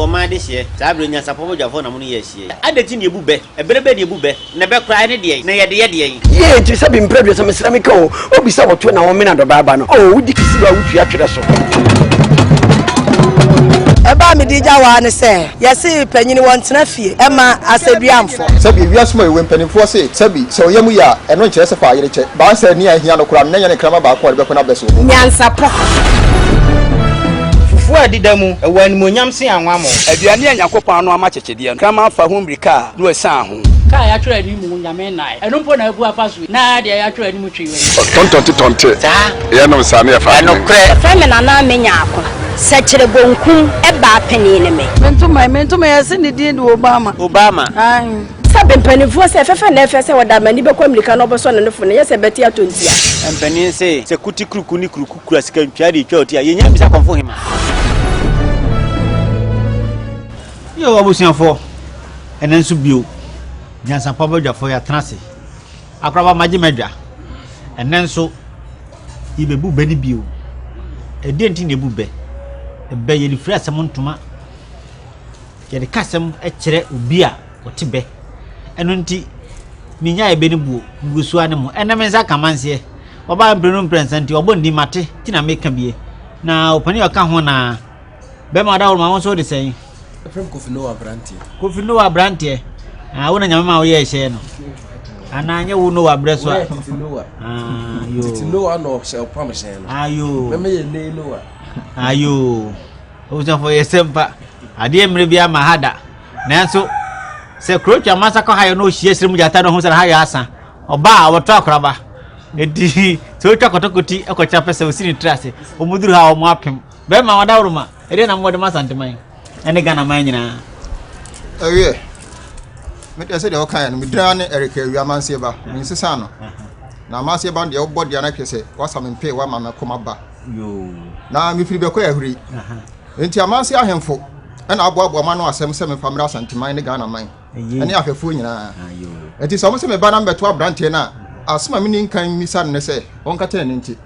ɔman adehyeɛ, saa berɛ nyansapɔ badwafoɔ na mo ne yɛ ahyia yi. Adɛn nti na yɛbu bɛ? Ɛberɛ bɛn na yɛbu bɛ? Na bɛ koraa ɛne deɛn? Na yɛde yɛ deɛn? Yie nti sɛ bi mprɛ 30 mesrɛ me ka o obi sɛ wɔto na wɔmena dɔbaa ba no o wodi kisi a wotua twerɛ so. Ɛbɛ a mede gya wo ara ne sɛ, yɛse panyini wɔntena fie ɛma asɛduamfo. Sɛbi, wiase mu a yɛwɔ yi, mpanimfoɔ se, sɛbi, sɛ ɔyam yɛ a, ɛno nkyerɛ sɛ fa ayere kyɛ. Baansa nni a ahia no koraa no, na ɛnyɛ ne kraman baako a ɔde bɛko n'abɛ so. Nyansapɔ. Fufuo a ɛdeda mu, ɛwɔ animuonyam sen anwammɔ. Aduane a Nyankopɔn anoa ama akyekyedeɛ no, kraman fa ho mmirika a, na wasian ho. Kaa a yɛatwerɛ anim Nyame nnae, ɛno mpo na abu afa so yi, na deɛ yɛatwerɛ anim twe w'ani. Ɔtɔntɔnte tɔnte yɛnom saa ne yɛfa adwene. Wɔfrɛ me Nana Amenyako. Sɛkyerɛ bonkum baa panin ne me. Me ntoma yi, me ntoma yi, yɛse ne din de Obama. Obama. Ae. Sɛ mpanimfoɔ sɛ ɛfɛfɛ na ɛfɛ sɛ wɔde amani bɛkɔ mmirika na ɔbɛsɔ ne nofo no, nyɛ sɛ ɛbɛte atɔ ntia. Mpanin se, sɛ kuti kuruku ne kuruku kura sika ntwaa de retwa ɔti a, yɛnnya mmisa kɔmfo hema. Yo, abusuafoɔ, ɛnɛ nso bio, nyansapɔ abadwafoɔ yɛatena ase. Akoraba magye m'adwa. Ɛnɛ nso, yɛbɛbu bɛ no bio. Ɛdeɛn nti na yɛbu bɛ? Bɛ yɛde firi asɛm ntoma. Yɛde ka asɛm kyerɛ obi a ɔte bɛ. Ɛno nti, menyae bɛ no buo, megu so ara ne mo. Ɛnnɛ me nsa ka amanseɛ. Ɔbaa mprenu mprɛnsa nti, ɔbɔ ne din mate nti na meka bie. Na ɔpanin a ɔka ho na bɛrima ɔda hɔ ma wo nso wode sɛn? Ɛfrɛ me Kofi Noah aberanteɛ. Kofi Noah aberanteɛ. Ah, wo na nyame ma woyɛ ɛhyɛ no. Anaa nyɛ wo Noah berɛ so a. Tete Noah. Ah, yo. Tete Noah na ɔhyɛ ɔpam hyɛn no. Ah, yo. Mɛmɛ yɛ nei Noah. Ah, yo. Abusuafoɔ yɛ sɛ mpa. Adeɛ mmerɛ bi ama ha da. Nanso sɛ kuro twa masa kɔ ha yɛ na ɔhyia srɛ mu gyata na ɔhu sɛ ha yɛ asa. Ɔba a ɔbɛtɔ akoraba. Enti sɛ ɔtwa kɔtɔkɔti kɔkyɛ pɛ sɛ ɔsi ne tiri ase. Wɔn duru ha wɔn apem. Bɛrima wɔn adaworoma. Ɛdeɛ na mowɔ de ma Asanteman ɛne Ghana man nyinaa. Ɛwiɛ, me deɛ sɛdeɛ wɔkaeɛ no, me din ara ne Eric Awia Amanseɛ Ba. Mensesa no. Na Amanseɛ Ba no deɛ wobɔ deɛ na kyerɛ sɛ woasa me mpee woama me kɔma ba. Na mefiri Bɛkɔɛ Ahuri. Enti Amanseɛ ahemfo ɛna aboaboa m'ano asɛm sɛ memfa mmra Asanteman ne Ghana man. ne ahwɛfoɔ nyinaa. Enti sɛ wɔn sɛ meba na mebɛto aberanteɛ no a, asɛm a menni nkan mmisa no ne sɛ ɔnkata n'ani nti.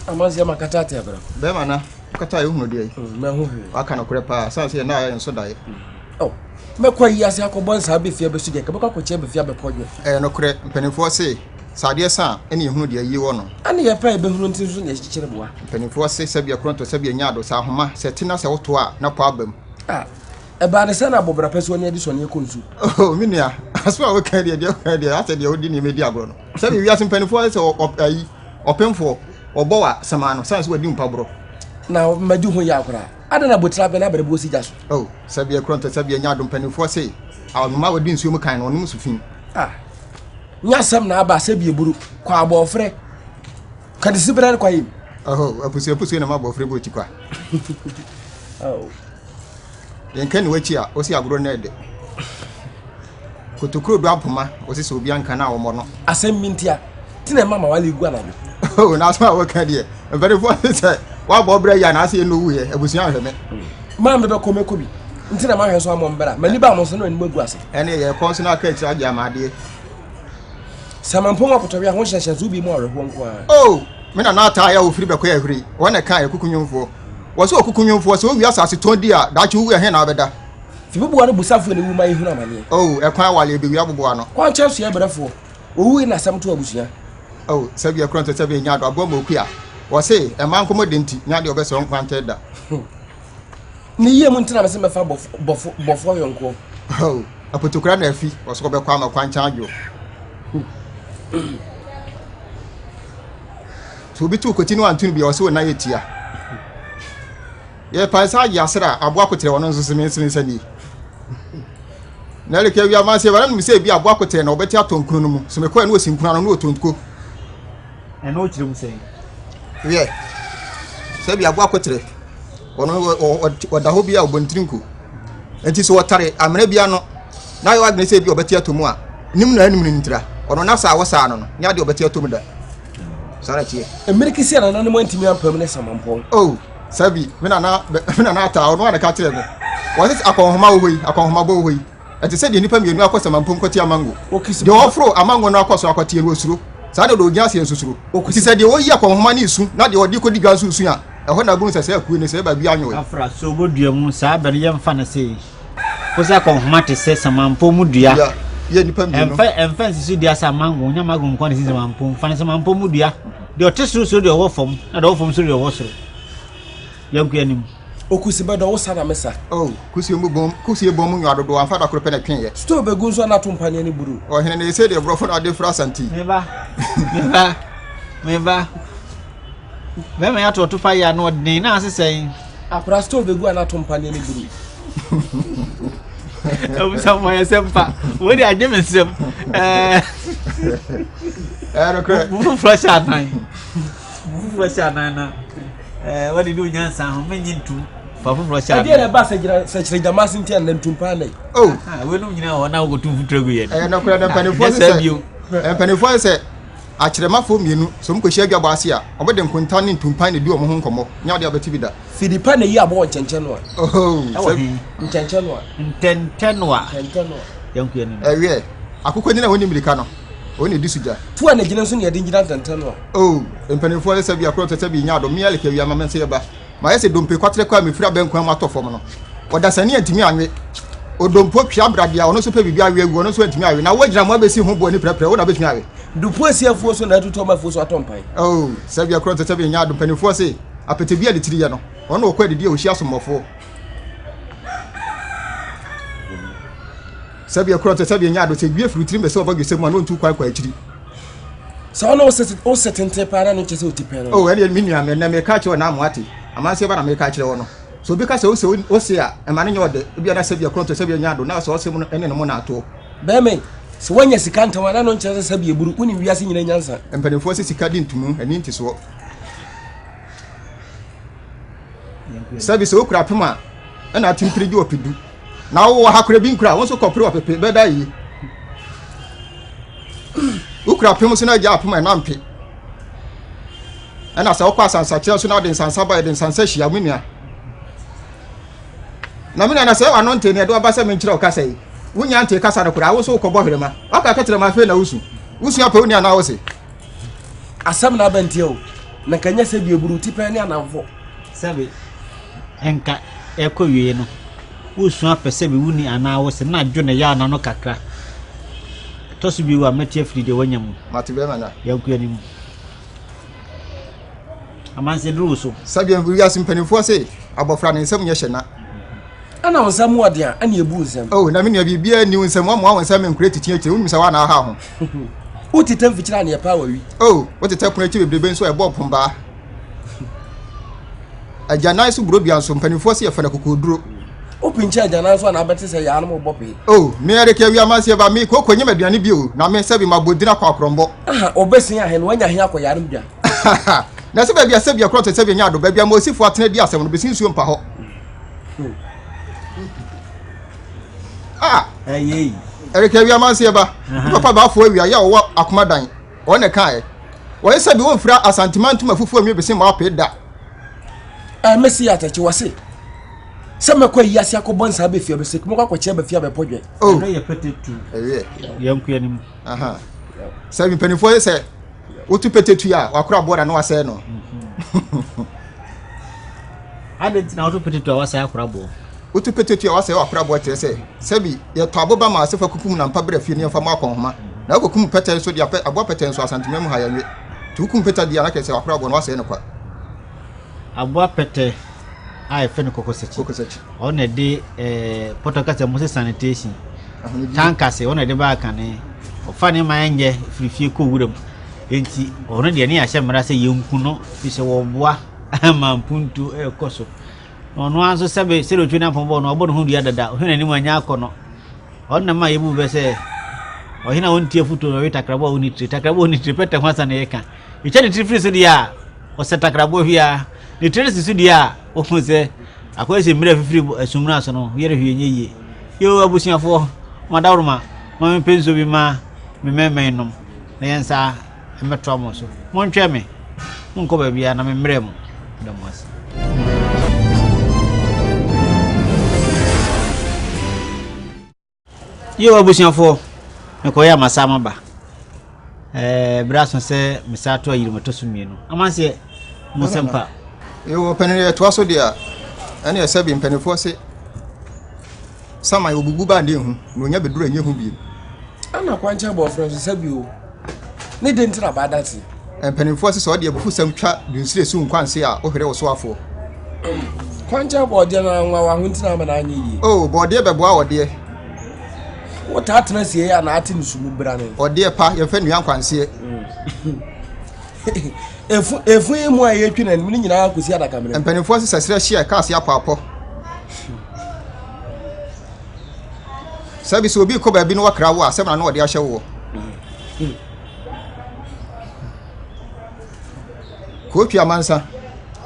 Amanseɛ ma kata ate abira. Bɛrima na kata a ehunu deɛ yi. Mm, mɛho hwee. Waka nokorɛ paa, sane sɛ yɛn na ayɛ nso daeɛ. Mm. Oh, mɛkɔ ayi ase akɔbɔ nsaa bɛfie abɛsu deɛ, kɛbɛkɔ akɔkyɛ bɛfie abɛpɔ dwe. Ɛyɛ nokorɛ, mpanimfoɔ se, sɛ adeɛ sa a, ɛne ehunu deɛ ayie wɔ no. Ɛne yɛpɛ a yɛbɛhunu nti nso na yɛkyekyere boa. Mpanimfoɔ se, sɛbi ɛkorɔntɔ, sɛbi ɛnya ado, sɛ ahoma, sɛ ɛte na sɛ woto a, na pɔ aba mu. Ah, Ɛbaa ne sɛ na abɔbra pɛ sɛ ɔne adi sɔneɛ kɔ nsu. Oh, me nua, asɛm a woka deɛ deɛ woka deɛ asɛ deɛ wode nneɛma di agorɔ no. Sɛ wiase mpanimfoɔ sɛ ayi ɔpemfoɔ ɔbɔ wa sɛmaa no sane sɛ wadi mpaborɔ. Na madi ho yɛ akora. Adɛn na botira bɛ na abrɛ bi si gya so. Oh, sɛ bia korɔ ntɛ sɛ bia nya adom mpanimfoɔ se anoma a wadi nsuo mu kan no ɔnom su fi. Ah, nya asɛm na aba sɛ bie buru kɔ abɔɔfrɛ. Kadisi brɛ no kwa yi. Oh, apusu apusu na ma abɔɔfrɛ bɔ ti kwa. Oh. Yɛnka ne w'akyi a, ɔsi agorɔ no ɛdɛ. Kotokuro do apoma, ɔsi sɛ obi anka no a wɔmmɔ no. Asɛm bi ntia, ti na ɛma ma wale gu anadwo. Oh, na asɛm a wɔka deɛ, mpanimfoɔ se sɛ woabɔ brɛ yi a na ase ɛna owuiɛ, abusua ahwɛ me. Maa mebɛkɔ mɛkɔ bi, nti na mahwɛ so amɔ mbra, m'ani baa mo so na m'anim agu ase. Ɛne yɛkɔ nso na aka akyire agye ama adeɛ. Sɛmampɔn akotɔwe a ho hyɛnhyɛnso bi mu awerɛhoɔ nko ara. Oh, me nana ataa yɛ a ofiri bɛkɔ ahuri, wɔn na ɛka ɛkuku nwomfoɔ. Wɔ sɛ ɔkuku nwomfoɔ, sɛ wowie asase tɔn di a, daakye wowu ɛhe na wobɛda? Fibuboa no busafoɔ na ewu ma yɛhunu amaneɛ. Oh, ɛkwan awale ɛbɛwie aboboa no. Kwankyɛn so yɛ brɛfoɔ, owui na asɛm to abusua. Oh, sɛbi ɛkorɔ nto sɛbi ɛnya ado, aboa ma okua. Wɔ se, ɛma nkɔmɔ de nti, nya deɛ ɔbɛsɛ ɔnkwa ntɛ da. Ne yie mu nti na mese mɛfa bɔfo, bɔfo, bɔfoɔ yɔnkoɔ. Oh, apotokura na afi, wɔ so ɔbɛkɔ ama kwankyɛn adwo. Sɛ obi to koti no anto no bi a, ɔsɛ wɔn nan yɛ tia. Yɛpae sɛ agye asere a aboa koterɛ ɔno nso se me nso nsa nie. Na ɛreka awia ma sɛ wɔn nim sɛ ebi aboa koterɛ na ɔbɛte atɔ nkunu no mu. So mekɔɛ no ɔsi nkunu ano na ɔtɔ nko. Ɛno wokyerɛ mu sɛn? Wiɛ, sɛ bi aboa koterɛ ɔno ɔda hɔ bi a ɔbɔ ntiri nko. Nti sɛ ɔtare amena bi ano na ayɛ wadwene sɛ ebi ɔbɛte atɔ mu a, nim na anim no ntira. Ɔno na saa wɔsaa no no, nyɛ adeɛ ɔbɛte atɔ mu da. Saa na ɛteɛ. Mmirikisi a nananom antumi ampam ne samampɔn. Oh, sabi, me nana, me nana ataa, ɔno a na ka kyerɛ me. Wɔse sɛ akɔnhoma wɔ hɔ yi, akɔnhoma bɔ wɔ hɔ yi. Ɛte sɛ deɛ nnipa mmienu akɔ samampɔn kɔte amango. Deɛ ɔforo amango no akɔ soro akɔteɛ no, ɔsuro. Saa na deɛ ɔgyina aseɛ nso suro. Nti sɛ deɛ ɔyi akɔnhoma no resu na deɛ ɔde kɔdi dwa nso resu a, Ɛhɔ na wobɛhu sɛ saa akuo no sɛ ɛba bi anwoe. Afra, so wobɛdua mu saa bɛ no yɛmfa no sei. Wo sɛ akɔnhoma te sɛ samanpo mu dua. Dua, yɛ nnipa mmienu. Ɛmfa ɛmfa nsisi dua sɛ amango, nyɛ amango nko na ɛsi samanpo. Mfa no samanpo mu dua. Deɛ ɔte soro soro deɛ ɔwɔ fam, na deɛ ɔwɔ fam soro deɛ ɔwɔ soro. Yɛnkɔ anim. Okusi bɛdɔ wo sa na me sa. Oh, kusie mu bom, kusie bom mu nwa dodoɔ amfa da koro pɛ na ɛtweeɛ. Stove bɛgu nso a na ato mpaneɛ ne buru. Ɔhene no ɛsei deɛ borɔfo na ɔde fra Asante. Me ba, me ba, me ba. Bɛrima yi ato ɔtopa yi ano ɔden na ase sɛn. Akora stove egu a na ato mpaneɛ ne buru. Abusa mo ayɛ sɛ mpa. Wei de agye me nsam. Ɛɛ. Ɛɛ nokorɛ. Mo foforɔ hyɛ anan. Mo foforɔ hyɛ anan na ɛɛ wɔde ne onyansa ho menye ntum. Fa foforɔ hyɛ anan. Ɛdeɛ na ɛba sɛ gyina sɛ kyerɛ gyama ase nti ɛnna ntum paa nɛ. Oh. Weinom nyinaa wɔ hɔ na wokɔtu mfuturo gu yɛn. Ɛyɛ nokorɛ na mpanimfoɔ sɛ mpanimfoɔ sɛ Akyerɛmafoɔ mmienu, sɛ wɔkɔhyia adwabɔ ase a, wɔde nkonta ne ntumpan na ɛdi wɔn ho nkɔmmɔ. Nyɛ adeɛ a wobɛte bi da. Fidi pa na ɛyi aboɔ wɔ nkyɛnkyɛnoa. Oh, Ɛwɔ sɛ. he? Nkyɛnkyɛnoa. Ntɛntɛnoa. Ntɛntɛnoa. Yɛnkɔ anim. Ɛweɛ, akokɔnini a ɔnni mmirika no, ɔno na ɛdi so gya. Tu a na gyina nso na yɛde gyina ntɛntɛnoa. Oh, mpanimfoɔ sɛ sɛbi akorɔ sɛ sɛbi nya adom, me Alec awia ma me nso yɛba. Mayɛ sɛ dompe kwaterekwa a mefiri abɛnkwan mu atɔ fam no. Ɔdasani antumi anwe. Odompo twea brade a ɔno nso pɛ biribi awe agu, ɔno nso antumi awe. Na woagyina mo abɛsi ho boɔ ani prɛprɛ, wo na wobɛtumi awe. Dupo asi afuo so na atutu ama afuo so atɔ mpan. Oh, sɛbea korɔ nte sɛbea nya ado. Mpanimfoɔ se, apete bi a ne tiri yɛ no, ɔno na ɔkɔ adidi a ɔhyia asommɔfoɔ. Sɛbea korɔ nte sɛbea nya ado. Sɛ due firi wo tirim bɛsɛ ɔbɔdwesɛ mu a, na ɔntu kwan kɔ akyiri. Sɛ ɔne wo se tenten paa na no kyɛ sɛ ɔti pɛn no. Oh, ɛneɛ me nua, ɛnnɛ meka akyerɛ wo na ama woate. Amanseɛ ba na meka akyerɛ wo no. Sɛ obi ka sɛ ose ose a, ɛma no nyɛ ɔdɛ. Ebia na sɛbea korɔ nte sɛbea nya ado, na sɛ ɔse mo no ne no mo na atoɔ. Bɛɛma yi, sɛ woanya sika ntɛm a, na ɛno nkyerɛ sɛ sɛbi eburu, wonim wiase nyina nyansa. Mpanimfoɔ se sika di ntomu, ani nte soɔ. Sɛbi sɛ wokura apem a, ɛna atempire gye ɔpedu. Na wowɔ ha kora bi nkura, wo nso kɔpere ɔpepe, bɛda yie. Wokura apem so na agya apem a ɛna mpe. Ɛna sɛ wokɔ asansakyerɛ so na wode nsansa ba yɛde nsansa hyia me nua. Na me nua na sɛ wano nte ne ɛde waba sɛ menkyerɛ wo kasa yi. Wonya nte kasa no koraa wo nso wokɔbɔ hwerema. Waka kɛkyerɛ ma afei na wosu. Wosua pɛ wo nua na wo se. Asɛm na aba ntia o. Na nka nyɛ sɛ bi eburu ti pɛn ne anamfo. Sɛbe nka ɛkɔ wie no, wosua pɛ sɛbe wuni anaa wose na dwo ne yaw n'ano kakra. Ɛtɔ so bio a mɛte afiri deɛ wanya mu. Mate bɛrima na. Yɛnkɔ anim. Amanse duru wo so. Sɛdeɛ wiase mpanimfoɔ se, abɔfra ne nsam nyɛ hyɛ na. Ɛna wo nsa mu ɔden a, ɛna ebu wo nsam. Oh, na me nua biribiara nni wo nsam, woamoa wo nsa ma nkura titi akyire, wonim sɛ woana aha ho. Wotetɛ mfikyire a neɛ paa wawi. Oh, wotetɛ pono akyi bebrebe nso a ɛbɔ pombaa. Agyanan so burodua nso, mpanimfoɔ se yɛfa no akokoɔduro. Wopinkyɛ agyanan so a na abɛte sɛ yaa no mo bɔ pee. Oh, me Erike awia amanseɛ ba, me kooko nyɛ m'aduane bio, na me sɛbi mabɔ din akɔ akorɔmbɔ. Aha, ɔbɛsin ahe no, wanya he akɔ yanom dwa. Na sɛ baabi a sɛbi ɛkorɔ te sɛbi ɛnyɛ ado, baabi a Mosifo atena di asɛm no, bɛsi nsuo mpa hɔ. Ah, Erike awia amanseɛ ba, me papa baafo awia yɛ a ɔwɔ akoma dan, ɔno na ɛkaeɛ. Wɔyɛ sɛbi wɔmfira Asantema ntoma fufuo nwe bese mma ɔpee da. Eh, mesi atɛkye wɔ se sɛ mɛkɔ ayi ase akɔbɔ nsa abɛfie abɛsɛ mɛkɔ akɔkyɛ abɛfie abɛpɔ dwɛ. Oh. Ɛno yɛ pete tu. Ɛyɛ. Yɛn kua no mu. Aha. Sɛ mpanimfoɔ yɛ sɛ wotu pete tu a wakora aboɔ na na wasɛe no. Adɛn nti na wotu pete tu a wasɛe akora aboɔ? Wotu pete tu a wasɛe wakora aboɔ kyerɛ sɛ sɛbi yɛtɔ aboba ma asefa kukum na mpa berɛ fie ne yɛmfa mu akɔnhoma na wokɔkum pɛtɛ nso de apɛ aboa pɛtɛ nso Asantema mu ha yɛnwe. Nti wokum pɛtɛ deɛ a na kyerɛ sɛ wakora aboɔ no wasɛe no kwa. Aboa pɛtɛ a yɛfrɛ no kɔkɔsakyi. Kɔkɔsakyi. Ɔno na ɛde ɛɛ pɔtɔ kasa mu sɛ sanitation. Tankase ɔno na ɛde baa kane. Ɔfa ne man nyɛ firi fie kɔ wuram. Enti ɔno deɛ ne yɛahyɛ mmara sɛ yɛnku no firi sɛ wɔboa ma mpuntuo ɛrekɔ so. Na ɔno ara nso sɛbe sɛdeɛ ɔtwe n'apɔn bɔɔ no ɔbɔ ne ho dua dada ɔhwɛ n'anim anyɛ akɔ no. Ɔno na ma yɛbu bɛ sɛ ɔhene a ɔntie afotuo no ɔwe takrabɔ a ɔnni tire. Takrabɔ a ɔnni tire pɛtɛ ho asa na yɛka. Yɛtwa ne tiri firi so deɛ a ɔsɛ takraboa hwia. Ne tiri no si so deɛ a wohu sɛ akɔyɛ sɛ mmerɛ fifiri asumina so no yɛrɛ hwie nyɛ yie. Yoo abusuafoɔ mo adaworoma ma mempɛ nsuo bi ma me mɛmɛn nom na yɛn nsa mmɛtoa mo so. Montwɛn me, monkɔ baabiara na memmerɛ mo. Meda mo ase. Yo abusuafoɔ, mekɔyɛ a masan maba. Ɛɛ berɛ aso sɛ mesan to ayiri mɛtɔ so mmienu. Amanseɛ, mo nsɛm pa. Yoo, ɔpanin yɛtoa so deɛ a, ɛne ɛsɛ bi mpanimfoɔ se saman obubu ba ne ehu na onya bɛduru ɛnyɛ hu bio. Ɛna kwankyɛn bɔɔfrɛ nso sɛ bio ne de ntina ba adate. Mpanimfoɔ se sɛ ɔde abufusɛm twa dunsire so nkwanse a wohwere wo so afoɔ. Kwankyɛn bɔɔdeɛ no anwa ho ntina ama no anyɛ yie. O bɔɔdeɛ bɛboa ɔdeɛ. Wotaa tena sie a na ate ne su mu brane. Ɔdeɛ pa yɛmfa nnua nkwanseɛ. Efu efu yi mu a yɛtwi n'anim no nyinaa kɔsi adakamena. Mpanimfoɔ se sɛ serɛ hye a ɛka ase apɔapɔ. Sɛbi sɛ obi rekɔ baabi na wakra wo a, asɛm na na ɔde ahyɛ woɔ. Kootwi amansa,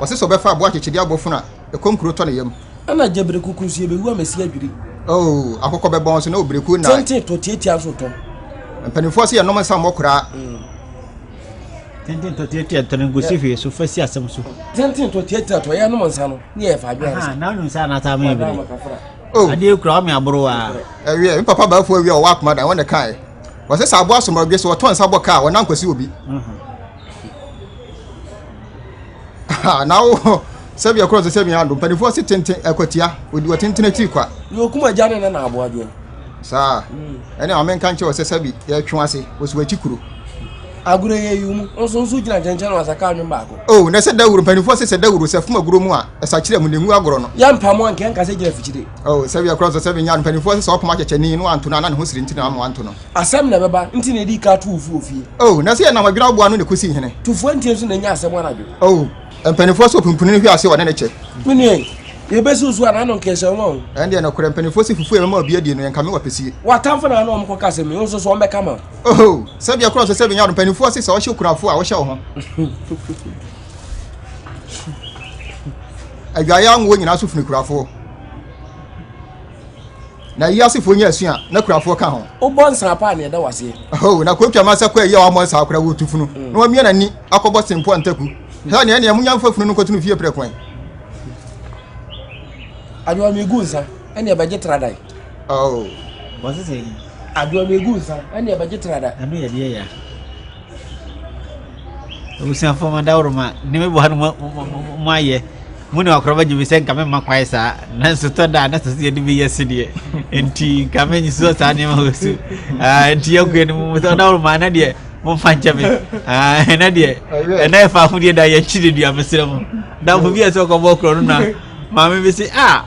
ɔse sɛ ɔbɛfa aboa akyekyedeɛ abɔfunu a, ɛkɔm kuro tɔ ne yam. Ɛna gya bereku ku nso yɛbɛwu ama ɛsi adwiri. Oh, akokɔ bɛbɔn so na obereku na. Tenten tɔ tiatia nso tɔ. Mpanimfoɔ se yɛnom nsa mmɔ koraa. Tenten tɔ tiatia tɔ no nkosi hwee so fa si asɛm so. Tenten tɔ tiatia tɔ yɛnom nsa no ne yɛ fa adwene ansa. Na wonom nsa anaasɛ ama yɛ bere. Oh. Adeɛ kura ɔme aboro a. Ɛwiɛ, me papa baafo awie a ɔwɔ akoma dan wɔn na kae. Wɔsɛ sɛ aboa asomɔdwe sɛ wɔtɔ nsa bɔ kaa wɔnam kwasi obi. Na wo sɛbi ɛkorɔ sɛ sɛbi ando mpanimfoɔ se tenten ɛkwatia odi ɔtenten akyiri kwa. Yɛ okum agya ne nana aboa deɛ. Saa ɛne maame nka nkyerɛ wɔ sɛ sɛbi yɛtwe ase wɔsi wɔakyi kuro. Agorɔ yɛ yi mu nso nso gyina nkyɛnkyɛn na wasaka anwom baako. Oh na sɛ dawuro mpanimfoɔ se sɛ dawuro sɛ fom agorɔ mu a ɛsakyerɛ mu na engu agorɔ no. Yɛ mpamo anka ɛnka sɛ gyina fikyire. Oh sɛbi ɛkorɔ sɛ sɛbi nya mpanimfoɔ se sɛ ɔpom akyɛkyɛni no wanto no a na ne ho siri nti na ama wanto no. Asɛm na ɛbɛba nti na edi ka to wo fi wɔ fie. Oh, na sɛ yɛnam adwene aboa ano na ɛkɔsii hene. Tufoɔ ntie nso na ɛnya asɛm anadwo. Oh, mpanimfoɔ sɛ opumpuni no hwe ase ɔne ne kyɛ. Me nua yi, yɛbɛsi wo so a n'ano nka ɛhyɛ wo ma o. Ɛndeɛ nokorɛ, mpanimfoɔ se fufuo a yɛbɛma obi adie no, yɛnkame wɔ apɛsie. W'atamfo na ano wɔn kɔka asɛm yi, wo nso so wɔbɛka ma wo. Oh, sɛdeɛ korɔ sɛ sɛ bɛnya no, mpanimfoɔ se sɛ ɔhyɛ okunafoɔ a, wohyɛ wo ho. Adwaeɛ anwoɔ nyinaa so firi kurafoɔ. Na wiasefoɔ nya asu a, na kurafoɔ ka ho. Wobɔ nsa pa a, nea ɛda w'aseɛ. Oh, na kotwa ma sɛ kɔ ayi a wammɔ nsa koraa wɔtu funu mm. na wamia n'ani akɔbɔ sempo antaku. Hɛ nea ɛnea munya mfa funu no nkɔto no fie prɛko ɛ. Adwoa megu nsa ɛne ɛbɛgye tradan. Oh. Wɔse sɛ Adwoa megu nsa ɛne ɛbɛgye tradan. Ɛno yɛ deɛ ya. Abusuafoɔ mo adaworoma ne me boha no mo ayɛ mo ne wakora bɛgye me sɛ nka memma kwae saa nanso tɔ da a na sɛ sɛ yɛde bi yɛ sedeɛ nti nka mensuo saa nneɛma wɔ su ah, nti yɛnkɔ anim mo sɛ ɔdaworoma ɛnɛ deɛ momfa nkyɛ me ah, ɛnɛ deɛ ɛnɛ ɛfa ahodeɛ da yɛkyi de dua mesrɛ mo damfo bi a sɛ ɔkɔbɔ korɔ no na maame bi se ah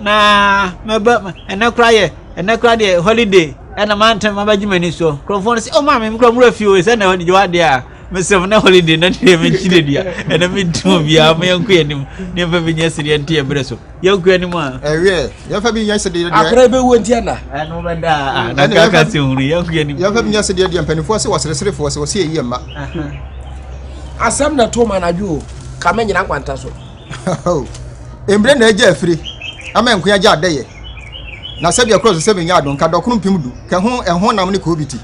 na mɛba ɛnɛ kora yɛ ɛnɛ kora deɛ holiday Ɛna mantam mabɛgye m'ani soɔ nkurɔfoɔ no sɛ oh maame mekura mura fie o sɛ na holiday wadeɛ a mesɛm na holiday na deɛ mekyi de dua ɛna mentum obiara ma yɛnkɔ anim ne yɛmfa bi nyɛ sedeɛ nte yɛ berɛ so yɛnkɔ anim a ɛwiɛ yɛmfa bi nyɛ sedeɛ deɛ akora bɛwu nti ɛna ɛno bɛda a na kaka sɛ hunu yɛnkɔ anim yɛmfa bi nyɛ sedeɛ deɛ mpanimfoɔ sɛ wɔsereserefoɔ sɛ wɔsɛ yɛyi mma asɛm na to ma anadwo o ka mɛnyina nkwanta so Mbre na agya afire ama nko agya adɛyɛ na sɛbi ɛkorɔ so sɛbi nyɛ ado nka dɔkono mpem du kɛ ho ɛho nam ne koobi ti.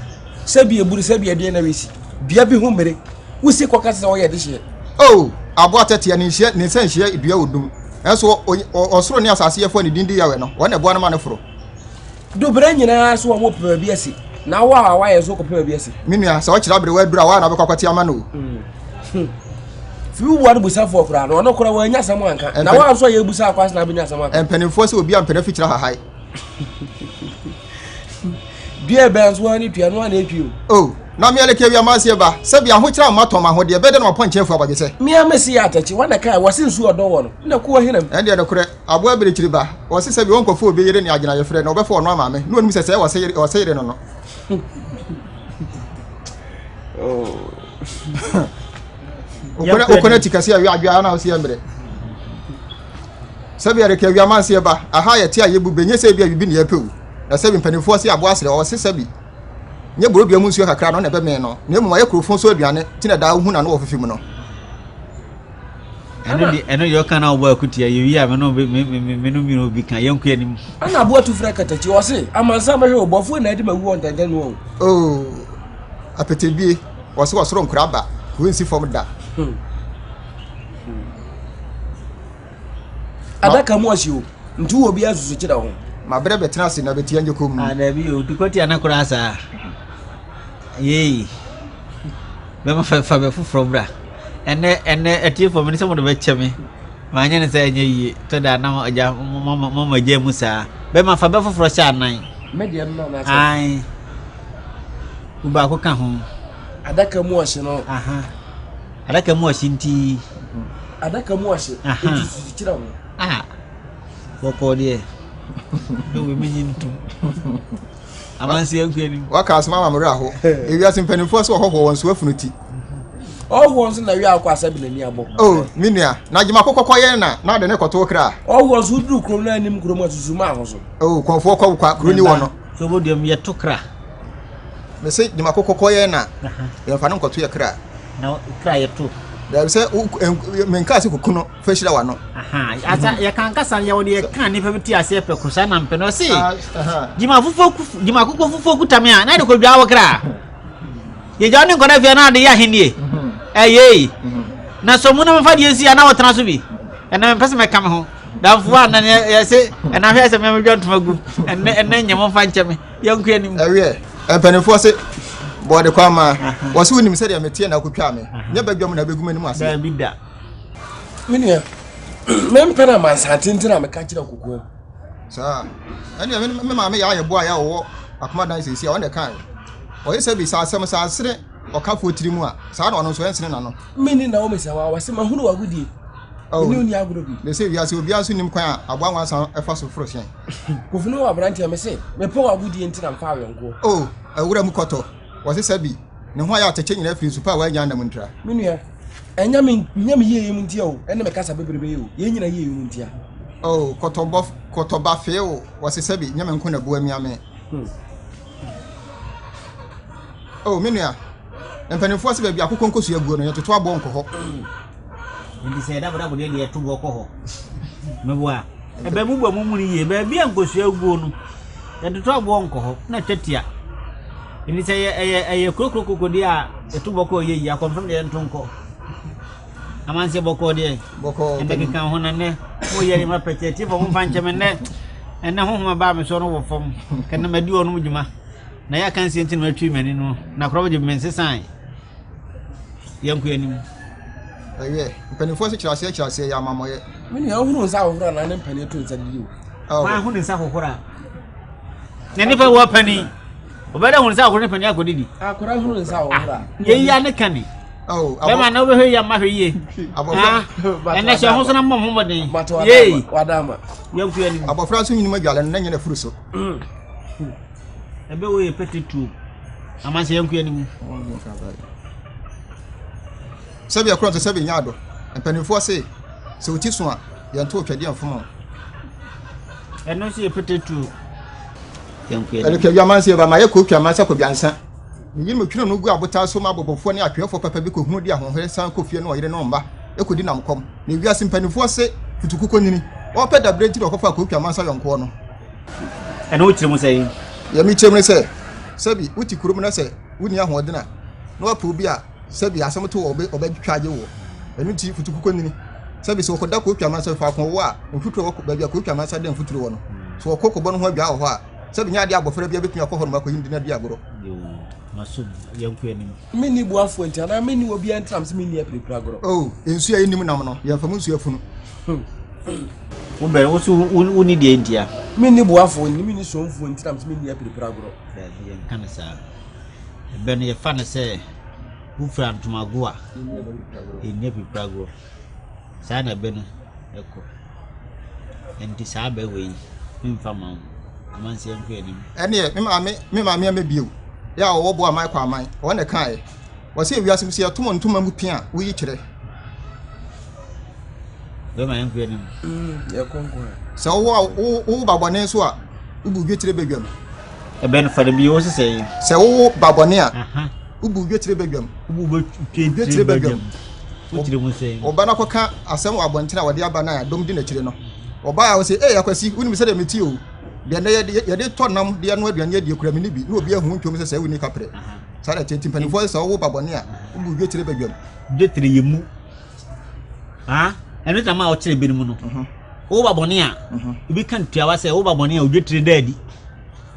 Sɛbi eburu sɛbi ɛdeɛ na wesi dua bi ho mmere wosi kɔka sɛ ɔyɛ dehyeɛ. Oh aboa tɛtea ne nhyia ne nsa nhyia dua odum ɛnso ɔsoro ne asase yɛfoɔ ne din di Yahweh no wɔn na ɛboa no ma no foro. Dubrɛ nyinaa so wɔn pɛ baabi asi na wo a wayɛ nso kɔpɛ baabi asi. Me nua sɛ ɔkyerɛ aberewa aduru a woa na wobɛkɔ akɔte ama no o. Hmm. Fi wo bua no busafoɔ koraa no ɔno koraa wanya asɛm anka na woa nso a yɛbusa akɔ asena bɛnya asɛm anka. Mpanimfoɔ sɛ obi ampɛ no afikyerɛ hahae. Dua bɛn nso ara ne tua no ara na etwi o. Oh, na me aleke awia manseɛ ba, sɛbi ahokyerɛ a matɔn m'ahodeɛ, ɛbɛyɛ dɛn na mapɔnkye afu abɔdwesɛ? Me ara mesi yɛ atɛkye, wɔn na kae, wɔse nsuo ɔdɔ wɔ no, na kuo hena mu? Ɛndeɛ nokorɛ, aboa abirekyiri ba, wɔse sɛbi ɔnkɔfa obi yere ne agyinayɛfrɛ, na ɔbɛfa ɔno ama me, na ɔnim sɛ sɛɛ wɔse yere, wɔse yere no no. Oh. Okona ti kɛse awia adwea na ɔse yɛ mmerɛ. Sɛbi ɛreka awia manseɛ ba, aha yɛte a yɛbu bɛ, nyɛ sɛ ebi a bibi ne yɛpɛ o. Na sɛbi mpanimfoɔ se aboa serɛ, ɔse sɛbi nyɛ borodua mu nsuo kakra no na ɛbɛmee no, na mmom ayɛ kurofo so aduane, ti na daa wohu n'ano wɔ fefe mu no. Ɛno deɛ ɛno deɛ ɔka na ɔbɔ akutia yɛ wie a me no me me me me no mmienu obi ka yɛn kɔ anim. Ɛna aboa tu frɛ katakyi ɔse amansan bɛhwɛ o bɔfoɔ na adi ma wu wɔ ntɛntɛn no o. Oo apetebie ɔse ɔsoro nkora ba kuro nsi fam da. Hmm. Adaka mu ɔhye o nti wɔ obi asusu kyerɛ ho. Mabrɛ bɛtena ase na bɛtia nyɛ komm. Ah dabi o dukɔtia na koraa saa yei. Bɛma fa fa bɛ foforɔ bra. Ɛnɛ ɛnɛ atiefoɔ mene sɛ mode bɛkyɛ me. Manyɛ no sɛ ɛnyɛ yie. Tɔ da na agya mama agya mu saa. Bɛma fa bɛ foforɔ hyɛ anan. Me deɛ no na anaasɛ. Ae. Wo baako ka ho. Adaka mu ɔhye no. Aha. Adaka mu ɔhye nti. Adaka mu ɔhye. Nti susu kyerɛ ho. Ah. Bɔkɔɔ deɛ. Ɛwɔ mi nyi ntom. Amansi nkɔ anim. Waka asɛm ama me werɛ aho. Ewiase mpanimfoɔ sɛ ɔhɔhoɔ wɔn so afunu ti. Ɔhɔhoɔ nso na wia akɔ asɛ bi n'ani abɔ. Oh, me nua, na gyema kɔkɔ kɔ yɛn na na de ne kɔto kra. Ɔhɔhoɔ nso woduru kurom na anim kurom asusu ma ahoso. Oh, kɔnfoɔ kɔ kwa kuro ni wɔ no. So bo deɛ yɛ to kra. Me se gyema kɔkɔ kɔ yɛn na yɛn fa no nkɔto yɛ kra. Na kra yɛ to. Dabi sɛ menkaa sɛ kuku no fa hyira w'ano. Asa yɛka nkasa yɛ wɔde yɛka nnipa bi te aseɛ pɛ ko saa na mpɛ no ɔse gyima fufuo gyima akokɔ fufuo kuta me a na de kɔdwa wo kra yɛgya wo ne nkɔda fie na ade yɛ ahennie ɛyei na sɔ mu na mefa deɛ nsi a na wɔtena so bi ɛnɛ mempɛ sɛ mɛka me ho damfoɔ a na yɛse ɛna hwɛ sɛ mɛmedwa ntoma gu ɛnɛ ɛnɛ nyɛ momfa nkyɛ me yɛnkɔ anim ɛwiɛ mpanimfoɔ se bɔɔde kwan ma wɔse wonim sɛdeɛ meteɛ na akotwaa me nyɛ badwam na bɛgu m'anim ase daabi da Me nua, mempɛ no amansan tenten a meka kyerɛ kokoam. Saa. Ɛnna me me maame yɛ ayɛ boa yɛ a ɔwɔ akomadan sɛsi a ɔna ɛkae. Ɔyɛ sɛ bi sɛ asɛm sɛ asene ɔkafoɔ tiri mu a saa na ɔno nso ɛnsene n'ano. Me ne Naomi sɛ wa wɔse mahunu w'agodie. Oh, Me ne onni agorɔ bi. Na sɛ wiase obiara nso nim kwan a aboa nwansa ɛfa so foro hyɛn. Kofi ne wɔ aberanteɛ me se mepɛ w'agodie nti na mfa awɛnkoɔ. Oh, awura mu kɔtɔ. Wɔse sɛ bi ne ho ayɛ atɛkyɛ nyinaa firi nsu pa a wannya anam ntira. Me nua, ɛnyɛ me nyɛ me yieyɛ mu ntia o, ɛne me kasa bebrebe yi o, yɛn nyina yieyɛ mu ntia. Oh, kɔtɔbɔ kɔtɔba fee o, wɔse sɛ bi nyɛ me nko na bu amia me. Hmm. Oh, me nua, mpanimfoɔ se baabi akokɔ nkosua guo no, yɛtoto aboɔ nkɔ hɔ. Nti sɛ dabodabo deɛ deɛ yɛto boɔ kɔ hɔ. Meboa. Ɛbɛ mu bɔ mu mu no yie. Baabi a nkosua guo no, yɛtoto aboɔ nkɔ hɔ na twa tia. Nti sɛ ɛyɛ ɛyɛ ɛyɛ kurokuro koko deɛ a yɛto bɔkɔɔ yɛ yie akɔmfam deɛ yɛnto nkɔ. Amanseɛ bɔkɔɔ deɛ. Bɔkɔɔ. Ɛnɛ keka ho na nnɛ moyɛ nneɛma pɛkyɛ tiefo mo mfa nkyɛ me nnɛ ɛnɛ honhom abaa me soɔ no wɔ fam kɛnɛ madi wɔnom dwuma na yɛ akansie nti na matwi m'ani no na korɔ gye me nsesan Yɛnkɔ anim. Ɛyɛ, mpanimfoɔ se kyerɛ aseɛ kyerɛ aseɛ yɛ amammɔyɛ. Me nua, wohunu nsa ahohoro anaa ne mpanin to nsa didi o? Oh. Hwan ho ne nsa hohoro a? Na nipa wɔ panin. Ɔbɛda hu nsa ahohoro ne panin akɔdidi. Akora hunu nsa ahohoro a. Yɛyi ya ne ka ni. Oh, Bɛma na wobɛhwɛ yie ama hwɛ yie. Abɔfra. Ɛnɛ hyɛ ho so na mmɔ ho mmɔden. Yei. Wadama. Yɛnkɔ anim. Abɔfra nso nyinum adwale no na nyɛ n'afuru so. Ɛbɛ wo yɛ pɛtɛ tuo. Amansɛ yɛn kua no mu. Sɛbi ɛkorɔ nso sɛbi nyɛ ado. Mpanimfoɔ se sɛ wo ti so a yɛnto otwadeɛ mfom wo. Ɛno nso yɛ pɛtɛ tuo. Yɛn kua no mu. Ɛrekɛ amansɛ ba ma yɛ kɔ otwa amansa kɔ dwansa. Ne yere mutwene no gu abotan so ma abɔbɔfoɔ ne atweɛfoɔ papa bi kɔhunu de ahoɔherɛ san kɔ fie ne ɔyere ne ɔmma kɔdi nam kɔm. Na ewiase mpanimfoɔ se futukokɔ nyini. Ɔrepɛ dabrɛ nti na ɔkɔfaa kɔ otwa amansa yɔnkoɔ no. Ɛno wo kyerɛ mu sɛn? Deɛ mekyerɛ mu ne sɛ, sɛbi wote kurom na sɛ wonni ahoɔden a, na woapɛ obi a sɛbi asɛm to wɔ ɔbɛtwa agye woɔ. Ɛno nti futukokɔ nini. Sɛbi sɛ wɔkɔda Kootwa Amansa faako wɔ a, mfuturo wɔ baabi a Kootwa Amansa da mfuturo wɔ no. Sɛ wɔkɔ kɔbɔ no ho adwaa wɔ hɔ a, sɛbi nyɛ adeɛ a abɔfra biara bɛtumi akɔ hɔ nom akɔyi ne de no adi agorɔ. Menni boafoɔ nti anaa menni obiara nti na mese menni apirapira agorɔ. Oh, nsuo a yɛnnim nam no, yɛmfa mu nsuo afunu. Wo bɛn, wo so wo ni deɛ ntia? Menni boafoɔ nti, menni somfoɔ nti na mese menni apirapira agorɔ. Daabi, yɛnka no saa. Ɛbɛ no yɛfa no sɛ wofira ntomago a, ɛnni apirapira agorɔ. Saa na ɛbɛ no ɛkɔ. Ɛnti saa bɛ wei, memfa ma wo. Amanseɛ nkɔ anim. Ɛneɛ, me maame, me maame ama bio. Yɛ a ɔwɔ bo aman kɔ aman. Ɔno na ɛkaeɛ. Wɔse ewiase mu sɛ yɛto mo ntoma mu pia a, woyi kyerɛ. Bɛma yɛn kɔ anim. Yɛkɔ nko a. Sɛ wowɔ a wowo ba bɔne nso a, wobu dwetire badwam. Ɛbɛn fa no bio wo sesɛ yi. Sɛ wowo ba bɔne a, wobu dwetire badwam. Wobu dwetire badwam. Wokyerɛ mu sɛ. Wo ba no akɔka asɛm wɔ abɔnten a wɔde aba no a dɔm di n'akyire no. Ɔbaa a ɔse, Ei Akwasi, wonim sɛdeɛ mete o. Deɛ nnɛ yɛde tɔ nam de anoa aduane adie kura menni bi. Na obi ahu wo ntwom sɛ sɛ wonni kaprɛ. Saa na ɛteɛ nti mpanimfoɔ sɛ wowo ba bɔne a, wobu dwetire badwam. Dwetire yɛ mu. Ah, ɛno na ma ɔkyerɛ binom no. Mhm. Wo ba bɔne a, mhm. ebi ka ntuawa sɛ wo ba bɔne a odwetire da adi.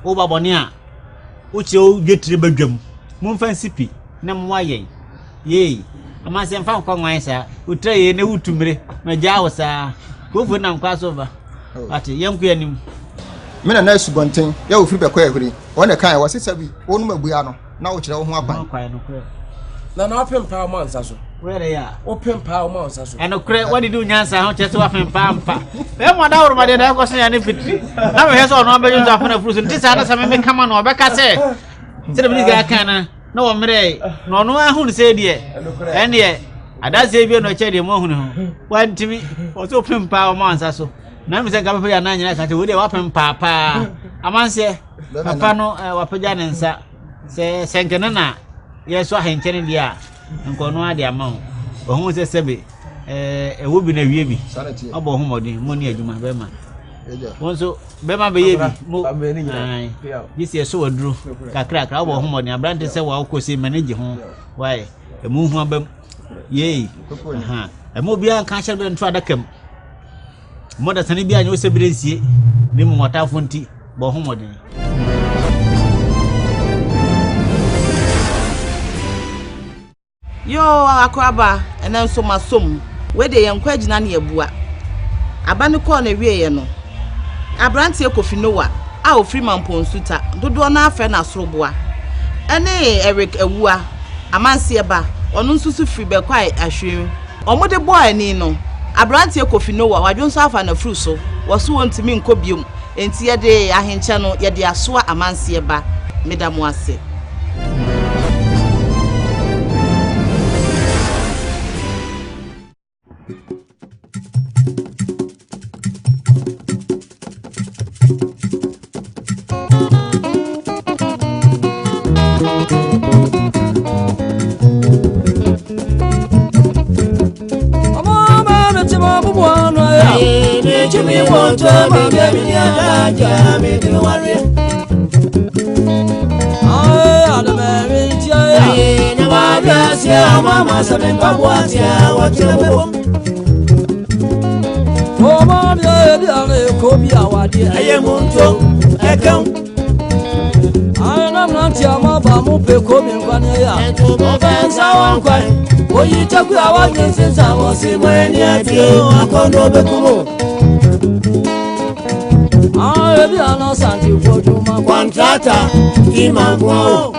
Wo ba bɔne a, wokyerɛ wo dwetire badwam. Momfa nsi pi na mmoa yɛn. Yei. Amanseɛ mfa nkɔ nwan saa. Wotra yie na wotu mmire. Magyaa wo saa. Kurofo nam kwa so ba. Wate, yɛnkɔ anim. Me nana asubɔnten yɛ ofiri bɛkɔ ahuri. Wɔn na ɛkaeɛ, wɔse sɛ bi wonom abua no na wokyerɛ wo ho akwan. Nana wopem paa woma nsa so. Wopem paa woma nsa so. Ɛnokorɛ wadidi wo nyansa ho kyerɛ sɛ wafem paa mfa. Bɛrima ɔdaworo ma deɛ na ɛkɔ so yɛ ne fitiri. Na mehwɛ sɛ ɔno abɛdwo nso afena furu so. Nti saa na sɛ meme kama no ɔbɛka sɛ sɛdeɛ mede kan kan no na wɔmmerɛe na ɔno ahu no sɛ deɛ ɛndeɛ adanseɛ bi na ɔkyɛ deɛ moahu ne ho wantumi ɔsɛ ɔpem paa ɔma nsa so na mesɛ nka bɛpɛgya na nyina ka sɛ wei deɛ wapem paa paa amanseɛ papa no wapɛgya ne nsa sɛ sɛ nkɛne na yɛsɔ ahenkyɛ no deɛ a nka ɔno ade ama wo ɔhu sɛ sɛbe ɛwɔ bi na awie bi ɔbɔ ho mmɔden mo ne adwuma bɛma wo nso bɛma bɛyɛ bi mo gye sɛ ɛsɔ waduro kakrakra wobɔ ho mmɔden aberante sɛ wɔakɔ sei ma ne gye ho wae ɛmu ho abam yei ɛma obiara nka ahyɛ berɛ nto adaka mu mmɔdasane bi anyɛ wo sɛ berɛ nsie ne mmom ɔtamfo nti bɔ ho mmɔden. Yoo Akoraba, ɛnɛ nso masɔ mu. Wei deɛ yɛnkɔ agyina ne abua. Aba no kɔɔ n'awieeɛ no, aberanteɛ Kofi Noah a ɔfiri Mampong-Nsuta, dodoɔ no ara frɛ no Asoroboa, ne Eric Awua, Amanseɛ ba, ɔno nso so firi Bɛkwae Ahwiri. Wɔde bɔɔ ani no, aberanteɛ Kofi Noah, wadwo nso afa n'afuru so, wɔ so ɔntumi nkɔ biom, enti yɛde ahenkyɛ no yɛde asoa amanseɛ ba. Meda mo ase. Contractor, Imango.